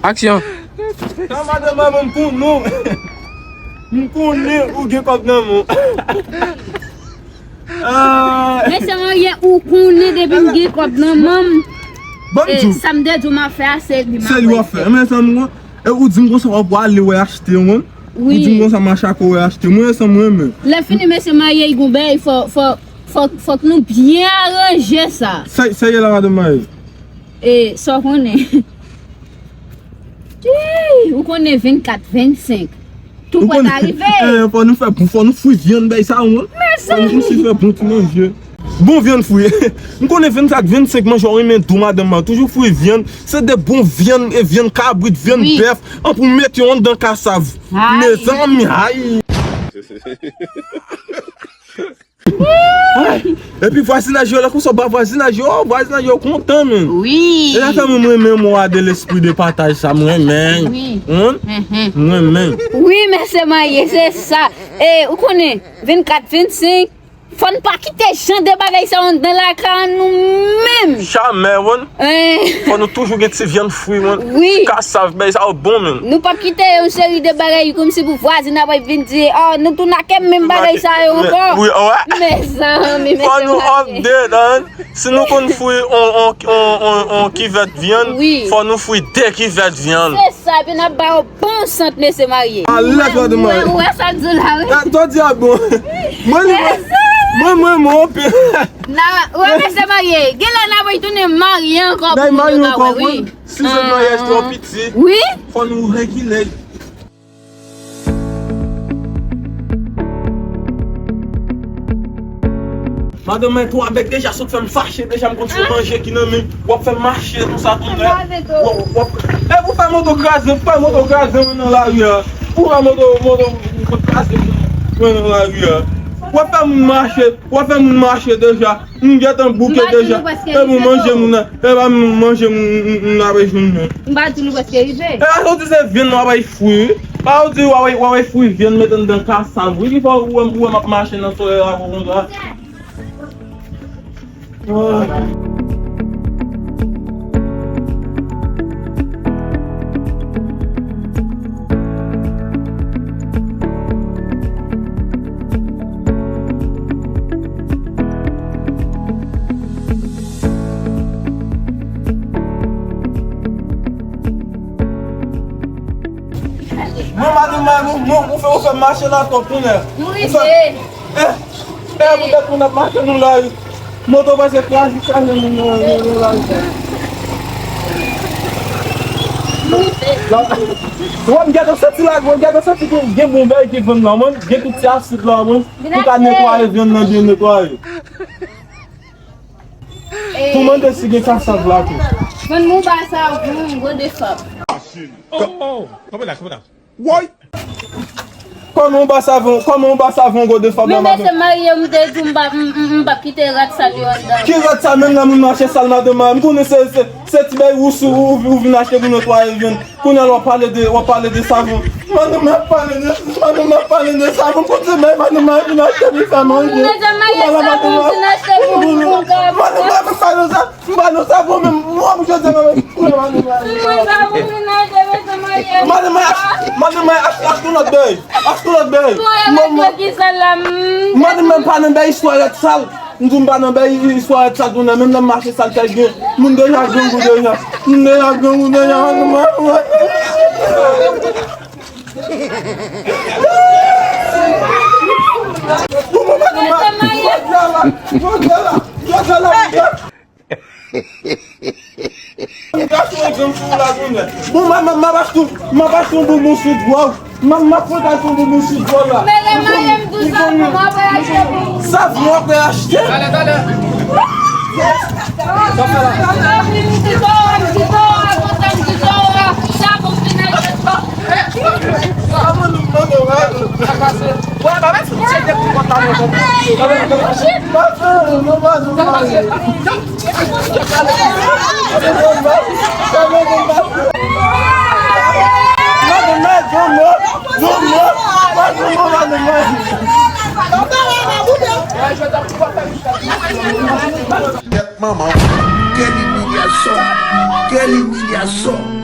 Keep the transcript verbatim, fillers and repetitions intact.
Aksyon. Sa madanm mwen, m konnen. M konnen ou gen kòb nan men w. Ah. Mesye marye, ou konnen depi m gen kòb nan men m. Ban m di w. Sa m te di w m ap fè a, se li m ap fè. Se li w ap fè. Men sa m konnen. E ou di m konsa w ap prale wè achte, wi. Ou di m konsa mache ak ou wè achte. Mwen sa m renmen. Lè fini mesye marye, li gon bagay, fò, fò, fò, fòk nou byen aranje sa. Sa, sa ye la, madanm marye? E, sa w konnen. Ii, ou konnen vennkat, vennsenk. Tou pwèt arive. Eh, fò nou fè, fò nou fri vyann bay sa, wi. Fò nou osi fè bon ti manje. Bon vyann fri. M konnen vennkat, vennsenk manje w renmen dou madanm mwen. Toujou fri vyann. Se de bon vyann, e vyann kabrit, vyann bèf. An pou mete yo anndan kasav. Mezanmi, ay. Ay, epi vwazinaj yo la konsa, ba vwazinaj yo, vwazinaj yo kontan, men. Wi. E sa fè mwen, mwen renmen mwa de lespri de pataj sa, mwen renmen. Wi. Mwen renmen. Wi, mesye marye, se sa. E, ou konnen, vennkat, vennsenk, fò n pa kite jan de bagay sa yo anndan lakay an nou menm. Jamè, wi. Fò nou toujou gen ti vyann fri, wi. Wi. Ti kasav, bay sa yo bon, men. Nou p ap kite yon seri de bagay kòmsi pou vwazin ap vin di, oh, nou tounen ak menm bagay sa yo ankò. Wi, wi. Mezanmi, mesye marye. Fò nou update, hein. Si nou konn fri on, on, on, on, on kivèt vyann, fò nou fri de kivèt vyann. Se sa, epi n ap ba yo bon sant, mesye marye. Alèz, madanm marye. Ou wè sa m di w la, wi. Tande a bon. Mwen, mwen, mwen, mwen, mwen, anpil. Na, wè, mesye marye. Genlè n ap tounen marye ankò pou moun yo ka wè, wi. Sizon maryaj twò piti. Wi. Fò nou regile. Madanm mwen twò avèk deja sot fè m fache, deja m konn se manje ki nan men, w ap fè m mache konsa tou nèt. W ap, w ap, e pou fè moto kraze, pou fè moto kraze mwen nan lari a. Pou fè moto, moto kraze mwen nan lari a. W ap fè moun mache, w ap fè moun mache deja. M gentan bouke deja. E pou manje moun nan, e pa manje moun, moun nan ap jwenn mwen. M pa di nou prèske rive. E a soti se vyann w ap fri. Pa ou di w ap, w ap fri vyann met anndan kasav. Wi, ki fè ou wè m, ou wè m ap mache nan solèy la konsa. Ah. Mwen, madanm mwen, nou, nou, ou fè, ou fè mache la twòp, kounye a. Nou rive. Eh, eh, poutèt moun ap mache nou la, wi. Moto prèske kraze, kraze moun nan, nan, nan lari sa. Nou rive. La, wè, m gentan santi la, wè, m gentan santi gen, gen bon bagay ki vann la, mwen. Gen tout ti asid la, mwen. Pou ka netwaye vyann nan byen netwaye. Pou mande si gen kasav la tou. Vann mouba sa, yon gwo de fab. Oh, oh, kanpe la, kanpe la. Woy! Kòman w ba savon, kòman w ba savon gode fab la, madanm? Men mesye marye, m te di w m pa, m, m, m p ap kite rat sal yo anndan. Ki rat sal? Menm lè moun mache sal, madanm, m konnen se, se, se ti bay wous ou, ou, ou vin achte pou netwaye vyann. Kounye a w ap pale de, w ap pale de savon. Madanm ap pale de, madanm ap pale de savon. Pou ti bay madanm vin achte pou fè manje. Mesye marye, savon vin achte pou, pou, pou, madanm ap pale de sa. M pa nan savon menm. Mwen, m jodi a, mwen, mwen, mwen, mwen, mwen, mwen, mwen, mwen, achte yon lòt bèy. Achte yon lòt bèy. Mwen, mwen, mwen, mwen pa nan bèy istwa rèd sal. M di w m pa nan bèy istwa rèd sal, kounye a menm lè m mache sal, fè gen moun deja grangou deja. Moun deja grangou deja. Mwen, mwen, mwen, mwen. Bon, m ap, m ap, m ap achte yon boubou sou dwòg. M ap, m ap fè yon boubou sou dwòg la. Men lè madanm di w sa, m ap achte pou. Savon w ap achte? Talè, talè. Sa fè la. Sa bon, m di dò, m di dò, sa bon, m di dò. Sa bon, m di dò. Wè, ba mwen ti pye de kou kont la, mwen. Tèt manman w, kè li mouri Quelle humiliation.